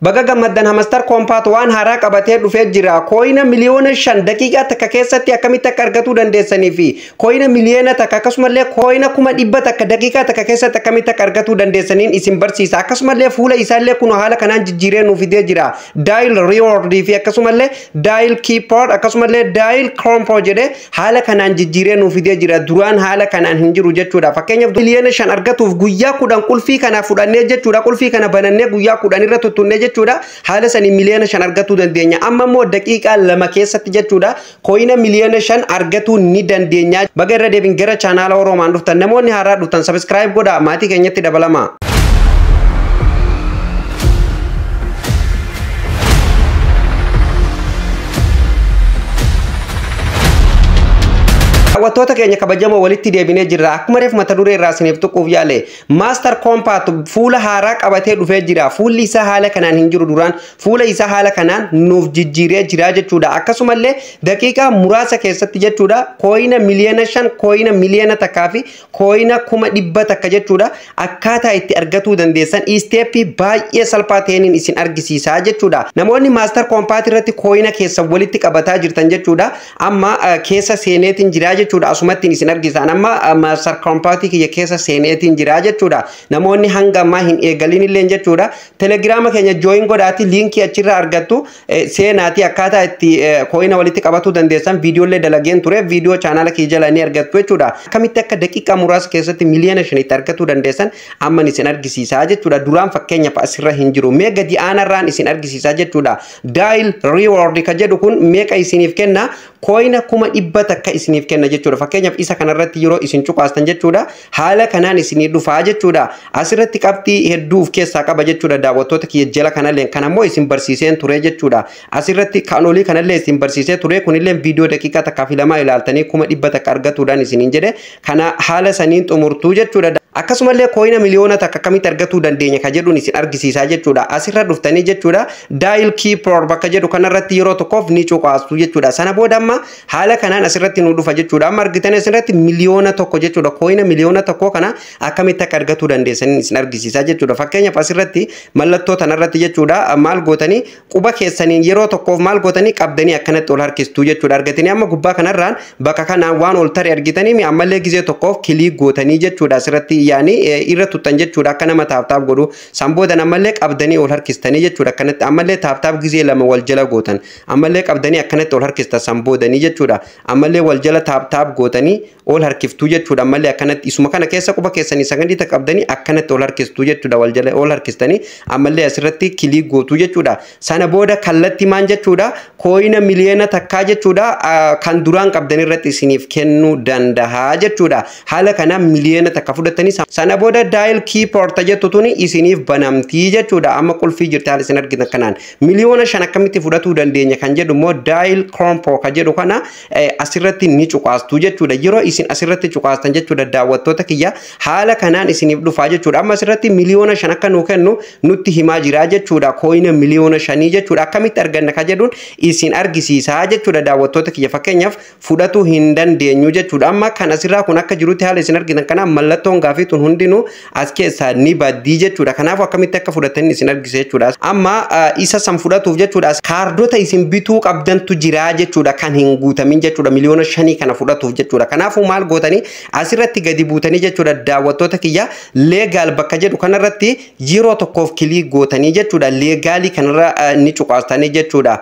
Baga gammaddan, Hamster Kombat waan haaraa qabatee dhufee jira. Coin 5 miliyoona daqiiqaa takka keessatti akkamitti akka argatuu dandeessanii fi coin 1 miliyoona akkasumallee coin 100,000 daqiiqaa takka keessatti akkamitti akka argatuu dandeessaniin isin barsiisa. Akkasumallee fuula isaallee kun haala kanaan jijjiiree nuuf fidee jira. Daily reward fi akkasumallee daily keeper, akkasumallee daily combo jedhee haala kanaan jijjiiree nuuf fidee jira. Duraan haala kanaan hin jiru jechuudha. Fakkeenyaaf, 5 miliyoona argatuuf guyyaa 10 qulfii kana fudhannee jechuudha. Qulfii kana banannee guyyaa 10 irra tuttunnee jechuudha. Haala sanii 5 miliyoona argatuu dandeenya. Amma immoo daqiiqaa 2 keessatti jechuudha, coin 5 miliyoona argatuu ni dandeenya. Baga irra deebiin gara chaanaala Oroomaan dhuftan. Namoonni haaraa dhuftan subscribe godhaa, maatii keenyatti dabalama. Daawwattoota keenya kabajamoo, walitti deebinee jirra. Akkuma reef mata duree irraa isiniif tuquuf yaale, Hamster Kombat fuula haaraa qabatee dhufee jira. Fuulli isaa haala kanaan hin jiru duraan. Fuula isaa haala kanaan nuuf jijjiiree jira jechuudha. Akkasumallee daqiiqaa muraasa keessatti jechuudha, coin 5 miliyoona, coin 1 miliyoona fi coin 100,000 jechuudha. Akkaataa itti argatuu dandeessan step baay'ee salphaa ta'een isin argisiisa jechuudha. Namoonni Hamster Kombat irratti coin keessan walitti qabataa jirtan jechuudha. Amma keessa seeneetiin jira jechuudha. Asumattiin isin argisan, amma Hamster Kombat kiyya keessa seeneetiin jira jechuudha. Namoonni hanga ammaa hin eegalin illee jechuudha, Telegiraama keenya join godhaati, liinkii achirraa argattu seenaati, akkaataa itti coin walitti qabatuu dandeessan viidiyoolee dalageen ture, viidiyoo chaanaala kiyya jala ni argattu jechuudha. Akkamitti akka daqiiqaa muraasa keessatti 5 miliyoona argatuu dandeessan amman isin argisiisaa jechuudha. Duraan fakkeenyaaf asirra hin jiru. Mee gadi aanarraan isin argisiisaa jechuudha. Daily reward ka jedhu kun meeqa isiniif kenna? Coin 100,000 isiniif kenna jechuudha. Fakkeenyaaf, isa kanarratti yeroo isin cuqaastan jechuudha, haala kanaan isinii dhufaa jechuudha. Asirratti qabxii hedduu of keessaa qaba jechuudha, daawwattoota kiyya. Jala kanallee kan ammoo isin barsiiseen ture jechuudha. Asirratti kan olii kanallee isin barsiisee ture. Kunillee viidiyoo daqiiqaa 1 fi 2 ilaaltanii 100,000 argatuudhaan isiniin jedhe. Kana haala saniin xumurtuu jechuudha. Akkasumallee coin 1 miliyoona akkamitti argatuu dandeenya ka jedhuun isin argisiisaa jechuudha. Asirra dhuftanii jechuudha, daily keeper bakka jedhu kanarratti yeroo tokkoof ni cuqaastu jechuudha. Sana booda amma haala kanaan asirratti nu dhufa jechuudha. Amma argitanii asirratti 1 miliyoona jechuudha. Coin 1 miliyoona kana akkamitti akka argatuu dandeessanii isin argisiisaa jechuudha. Fakkeenyaaf, asirratti mallattoo tanarratti jechuudha, maal gootanii? Quba keessaniin yeroo tokkoof maal gootanii? Qabdanii akkanatti ol harkistuu jechuudha. Argatanii amma gubbaa kanarraan bakka kanaan waan ol tare argitanii, ammallee gizee tokkoof click gootanii jechuudha. Asirratti yaani irra tuttan jechuudha, akka nama tap tap godhu. San boodan ammallee qabdanii ol harkistanii jechuudha. Akkanatti ammallee tap tap gizee lama wal jala gootan, ammallee qabdanii akkanatti ol harkistan. San boodanii jechuudha, ammallee wal jala tap tap gootanii ol harkiftuu jechuudha. Ammallee akkanatti isuma kana keessa quba keessanii sagandii qabdanii akkanatti ol harkistuu jechuudha. Wal jala ol harkistanii ammallee asirratti click gootuu jechuudha. Sana booda kallatti maan jechuudha? Coin 1 miliyoona jechuudha, kan duraan qabdan irratti isiniif kennuu danda'a jechuudha. Haala kanaan 1 miliyoona fudhatanii, sana booda daily keeper jettu tuni isiniif banamtii jechuudha. Amma qulfii jirti. Haala isin argitan kanaan 5 miliyoona akkamitti fudhatuu dandeenya kan jedhu immoo, daily combo ka jedhu kana asirratti ni cuqaastu jechuudha. Yeroo isin asirratti cuqaastan jechuudha, daawwattoota kiyya, haala kanaan isiniif dhufaa jechuudha. Amma asirratti 5 miliyoona akka nuu kennu nutti himaa jira jechuudha. Coin 5 miliyoona jechuudha, akkamitti arganna ka jedhuun isin argisiisaa jechuudha, daawwattoota kiyya. Fakkeenyaaf, fudhatuu hin dandeenyu jechuudha. Amma kan asirraa kun akka jirutti, haala isin argitan kanaan mallattoon gaafii tun hundinuu as keessaa ni baddii jechuudha. Kanaafuu akkamitti akka fudhatan isin argisa jechuudha. Amma isa san fudhatuuf jechuudha, kaardota isin bituu qabdantu jira jechuudha, kan hin guutamin jechuudha, 5 miliyoona kana fudhatuuf jechuudha. Kanaafuu maal gootanii? Asirratti gadi buutanii jechuudha, daawwattoota kiyya, legal bakka jedhu kanarratti yeroo tokkoof click gootanii jechuudha. Legal kanarra ni cuqaastanii jechuudha.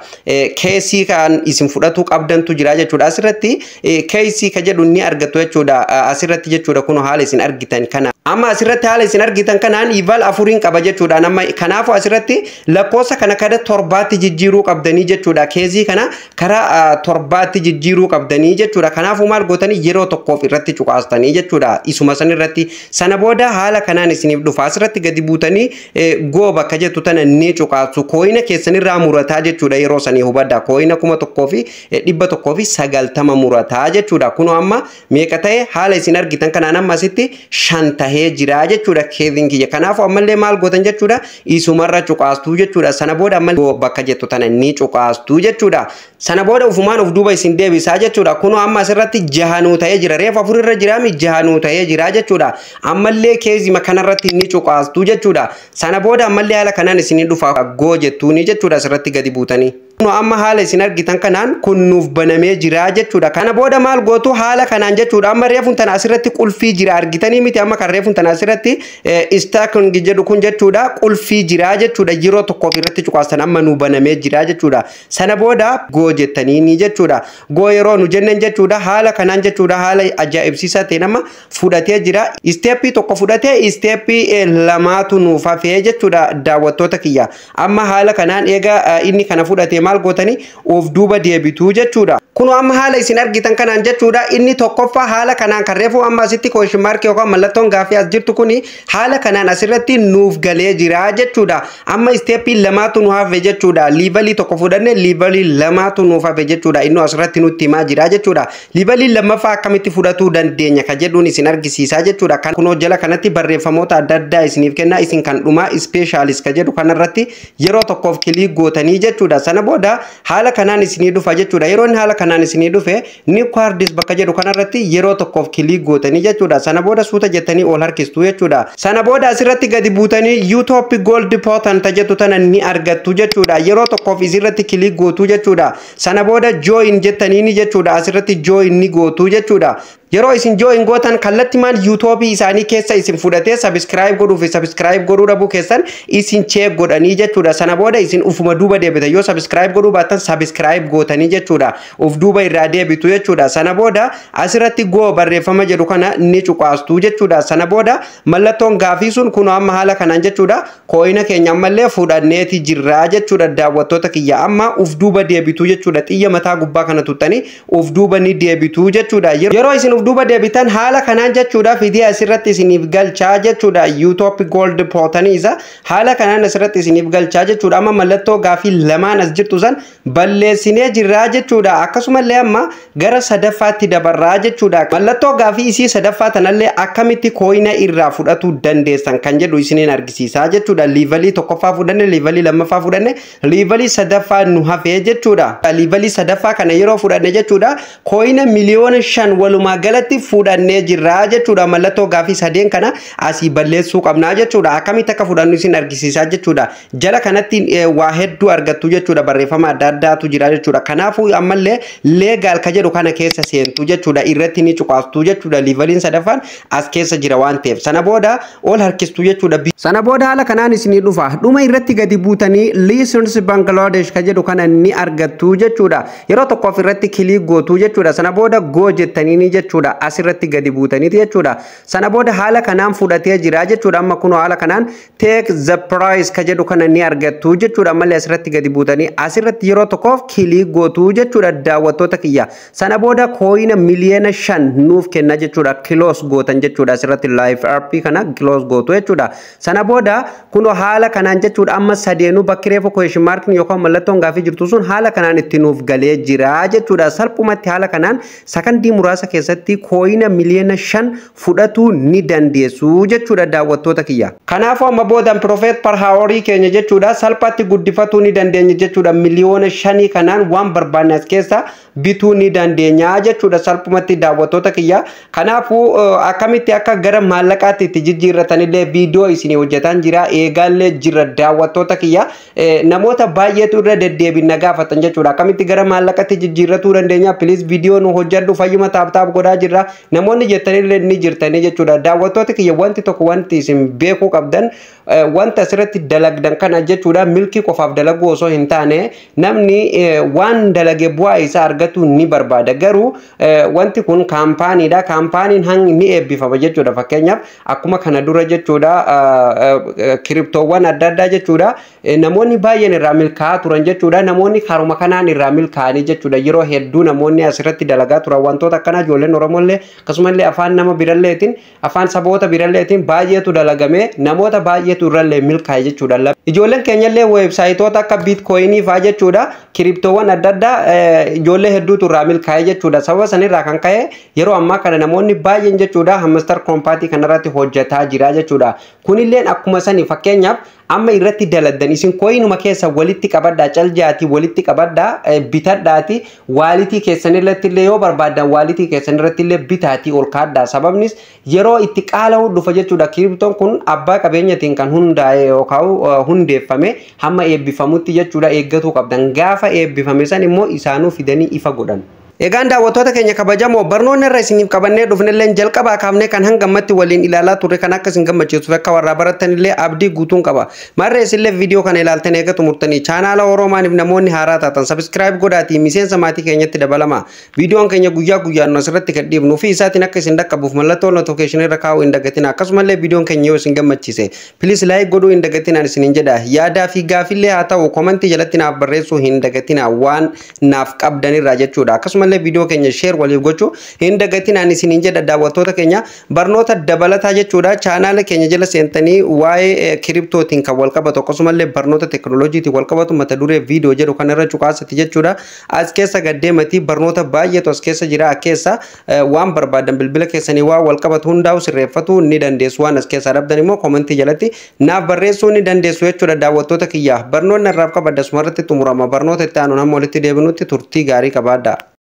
Keesii kan isin fudhatuu qabdantu jira jechuudha. Asirratti keesii ka jedhu ni argattu jechuudha. Asirratti jechuudha, kun haala isin argitan kana. Amma asirratti haala isin argitan kanaan level afuriin qaba jechuudha. Nama kanaafuu asirratti lakkoofsa kana kada torbaatti jijjiiruu qabdanii jechuudha. Keezii kana karaa torbaatti jijjiiruu qabdanii jechuudha. Kanaafuu maal gootanii? Yeroo tokkoof irratti cuqaastanii jechuudha. Isuma san irratti sana booda haala kanaan isiniif dhufa. Asirratti gadi buutanii go bakka jettu tana ni cuqaastu. Coin keessanirraa murataa jechuudha yeroo sanii, hubadhaa. Coin 1190 murataa jechuudha. Kunoo amma meeqa ta'e? Haala isin argitan kanaan amma asitti shan tahee jira jechuudha caseiin kiyya. Kanaafuu ammallee maal gootan jechuudha? Isumarra cuqaastuu jechuudha. Sana booda ammallee bakka jettu tana ni cuqaastuu jechuudha. Sana booda ufumaan uf duuba isin deebisaa jechuudha. Kunoo amma asirratti jahanuu ta'ee jira. Reefu afur irra jiraami, jahanuu ta'ee jira jechuudha. Ammallee caseima kanarratti ni cuqaastuu jechuudha. Sana booda ammallee haala kanaan isin dhufa, go jettuuni jechuudha asirratti gadi buutanii. Amma haala isin argitan kanaan kun nuuf banamee jira jechuudha. Kana booda maal gootu haala kanaan jechuudha? Amma reefuun tana asirratti qulfii jira, argitanii miti? Amma kan reefuun tana asirratti staking jedhu kun jechuudha, qulfii jira jechuudha. Yeroo tokkoof irratti cuqaasan, amma nu banamee jira jechuudha. Sana booda go jettanii jechuudha. Go yeroo nu jennen jechuudha, haala kanaan jechuudha, haala ajaa'ibsiisaa ta'e nama fudhatee jira. Stepii tokko fudhatee, stepii lamaatu nuuf hafee jechuudha, daawwattoota kiyya. Amma haala kanaan eega inni kana fudhatee maal gootanii? Of duuba deebituu jechuudha. Kun amma haala isin argitan kanaan jechuudha, inni tokkoffaa haala kanaan kan reefu amma asitti question mark yookaan mallattoon gaafii as jirtu kuni haala kanaan asirratti nuuf galee jira jechuudha. Amma stepii lamaatu nu hafe jechuudha. Levelii tokko fudhanne, levelii lamaatu nuuf hafe jechuudha. Inni asirratti nutti himaa jira jechuudha. Levelii lammaffaa akkamitti fudhatuu dandeenya ka jedhuun isin argisiisaa jechuudha. Kan kunoo jala kanatti barreeffamoota adda addaa isiniif kenna. Isin kan dhumaa specialist ka jedhu kanarratti yeroo tokkoof click gootanii jechuudha. Sana booda haala kanaan isinii dhufa jechuudha. Yeroo inni haala kanaan isinii dhufe, new cards bakka jedhu kanarratti yeroo tokkoof click gootanii jechuudha. Sana booda suuta jettanii ol harkistuu jechuudha. Sana booda asirratti gadi buutanii YouTube Gold Button jettu tana ni argattu jechuudha. Yeroo tokkoof isirratti click gootuu jechuudha. Sana booda join jettanii ni jechuudha. Asirratti join ni gootuu jechuudha. Yeroo isin join gootan, kallattimaan YouTubeii isaanii keessa isin fudhatee subscribe godhuu fi subscribe godhuu dhabuu keessan isin check godhanii jechuudha. Sana booda isin ufuma duuba deebitan. Yoo subscribe godhuu baattan, subscribe gootanii jechuudha. Uf duuba irraa deebitu jechuudha. Sana booda asirratti go barreeffama jedhu kana ni cuqaastu jechuudha. Sana booda mallattoon gaafii sun kun amma haala kanaan jechuudha. Coina keenya ammallee fudhanneeti jirraa jechuudha, daawwattoota kiyya. Amma uf duuba deebitu jechuudha. Xiyya mataa gubbaa kana tuttanii uf duuba ni deebitu jechuudha. Yeroo isin uf duuba deebitan, haala kanaan jechuudha, fidee asirratti isiniif galchaa jechuudha. YouTube Gold Buttonii isa haala kanaan asirratti isiniif galchaa jechuudha. Amma mallattoo gaafii lamaan as jirtu san balleessinee jirraa jechuudha. Akkasumallee amma gara sadaffaatti dabarraa jechuudha. Mallattoo gaafii isii sadaffaa tanallee akkamitti coina irraa fudhatuu dandeessan kan jedhu isiniin argisiisaa jechuudha. Levelii tokkoffaa fudhanne, levelii lammaffaa fudhanne, levelii sadaffaa nu hafee jechuudha. Levelii sadaffaa kana yeroo fudhanne jechuudha, coina 5 miliyoona walumaa galatti fudhannee jirraa jechuudha. Mallattoo gaafii sadeen kana asii balleessuu qabnaa jechuudha. Akkamitti akka fudhannu isin argisiisaa jechuudha. Jala kanatti waa hedduu argattu jechuudha. Barreeffama adda addaatu jira jechuudha. Kanaafuu ammallee legal ka jedhu kana keessa seentu jechuudha. Irratti ni cuqaastu jechuudha. Leveliin sadaffaan as keessa jira waan ta'eef. Sana booda ol harkistu jechuudha. Sana booda haala kanaan isinii dhufa. Dhuma irratti gadi buutanii license Bangladesh ka jedhu kana ni argattu jechuudha. Yeroo tokkoof irratti click gootu jechuudha. Sana booda go jettanii jechuudha. Asirratti gadi buutaniiti jechuudha. Sana booda haala kanaan fudhatee jira jechuudha. Amma kunoo haala kanaan take the prize ka jedhu kana ni argattu jechuudha. Ammallee asirratti gadi buutanii asirratti yeroo tokkoof click gootu jechuudha, daawwattoota kiyya. Sana booda coina 5 miliyoona nuuf kenna jechuudha. Close gootan jechuudha. Asirratti live app kana close gootu jechuudha. Sana booda kunoo haala kanaan jechuudha, amma sadeenuu bakki reefu question mark yookaan mallattoon gaafii jirtu sun haala kanaan itti nuuf galee jira jechuudha. Salphumatti haala kanaan sakandii muraasa keessatti coina 5 miliyoona fudhatuu ni dandeessu jechuudha, daawwattoota kiyya. Kanaafuu amma boodan profit per hourii keenya jechuudha, salphaatti guddifatuu ni dandeenya jechuudha. 5 miliyoona kanaan waan barbaanne as keessa bituu ni dandeenya jechuudha salphumatti, daawwattoota kiyya. Kanaafuu akkamitti akka gara maallaqaatti itti jijjiirratanillee viidiyoo isinii hojjetaan jira, eegaallee jira, daawwattoota kiyya. Namoota baay'eetu irra deddeebiin na gaafatan jechuudha. Akkamitti gara maallaqatti jijjiirratuu dandeenya? Please viidiyoo nu hojjedhu, fayyuma tap tap godhaa jirra namoonni jettanillee ni jirtanii jechuudha. Daawwattoota kiyya, wanti tokko wanti isin beekuu qabdan, wanta asirratti dalagdan kana jechuudha, milkii qofaaf dalaguu osoo hin taane, namni waan dalage bu'aa isaa argatu ni barbaada. Garuu wanti kun companydha. Companyn hangi ni eebbifama jechuudha. Fakkeenyaaf akkuma kana dura jechuudha, cryptowwan adda addaa jechuudha, namoonni baay'een irraa milkaa'aa turan jechuudha. Namoonni karuma kanaan irraa milkaa'anii jechuudha. Yeroo hedduu namoonni asirratti dalagaa turan wantoota akkanaa ijoolleen Oromollee akkasumallee afaan nama biralleetiin, afaan saboota biralleetiin baay'eetu dalagame, namoota baay'eetu irrallee milkaa'e jechuudha. Ijoolleen keenyallee weebsaayitoota akka bitcoinii fa'aa jechuudha, cryptowwan adda addaa ijoollee hedduutu irraa milkaa'e jechuudha. Sababa sanirraa kan ka'e yeroo ammaa kana namoonni baay'een jechuudha Hamster Kombatii kanarratti hojjetaa jira jechuudha. Kunilleen akkuma sani, fakkeenyaaf amma irratti daladdan isin coinuma keessa walitti qabadhaa, caljaatii walitti qabadhaa, bitadhaati, walletii keessan irratti illee yoo barbaaddan walletii keessan irratti illee bitaatii ol kaadhaa. Sababnis yeroo itti qaala'u dhufa jechuudha. Crypton kun abbaa qabeenyatiin kan hundaa'e yookaan hundeeffame hamma eebbifamutti jechuudha eeggatuu qabdan. Gaafa eebbifame san immoo isaanuu fidanii ifa godhan. Egaan daawwattoota keenya kabajamoo, barnoonni irra isiniif qabannee dhufnellee jalqabaa kaafnee kan hanga ammatti waliin ilaalaa turre kan akka isin gammachiisuuf akka warraa barattanillee abdii guutuun qaba. Marree isinillee viidiyoo kana ilaaltan eega xumurtanii chaanaala Oroomaaniif namoonni haaraa taatan subscribe godhaatii miseensa maatii keenyatti dabalama. Viidiyoon keenya guyyaa guyyaan nu asirratti gadhiifnu fi isaatiin akka isin dhaqqabuuf mallattoo notificationii irra kaa'uu hin dagatina. Akkasumallee viidiyoon keenya yoo isin gammachiise please like godhuu hin dagatinaan isinin jedha. Yaadaa fi gaafillee haa ta'u commentii jalatti naaf barreessuu hin dagatina waan naaf qabdanirraa jechuudha. Akkasumallee viidiyoo keenya share waliif gochuu hin dagatinaan isiniin jedha. Daawwattoota keenya, barnoota dabalataa jechuudha chaanaala keenya jala seentanii waa'ee cryptotiin kan wal qabatu akkasumallee barnoota teekinooloojiitiin wal qabatu mata duree viidiyoo jedhu kanarra cuqaasatti jechuudha. As keessa gaddeematii barnoota baay'eetu as keessa jira. Keessa waan barbaadan bilbila keessanii waan wal qabatu hundaa'u sirreeffatu ni dandeessu. Waan as keessaa dhabdan immoo commentii jalatti naaf barreessuu ni dandeessu jechuudha. Daawwattoota kiyya, barnoonni irraaf qabadda asumarratti xumurama. Barnoota itti aanuun hamma walitti deebinutti turtii gaarii qabaadha.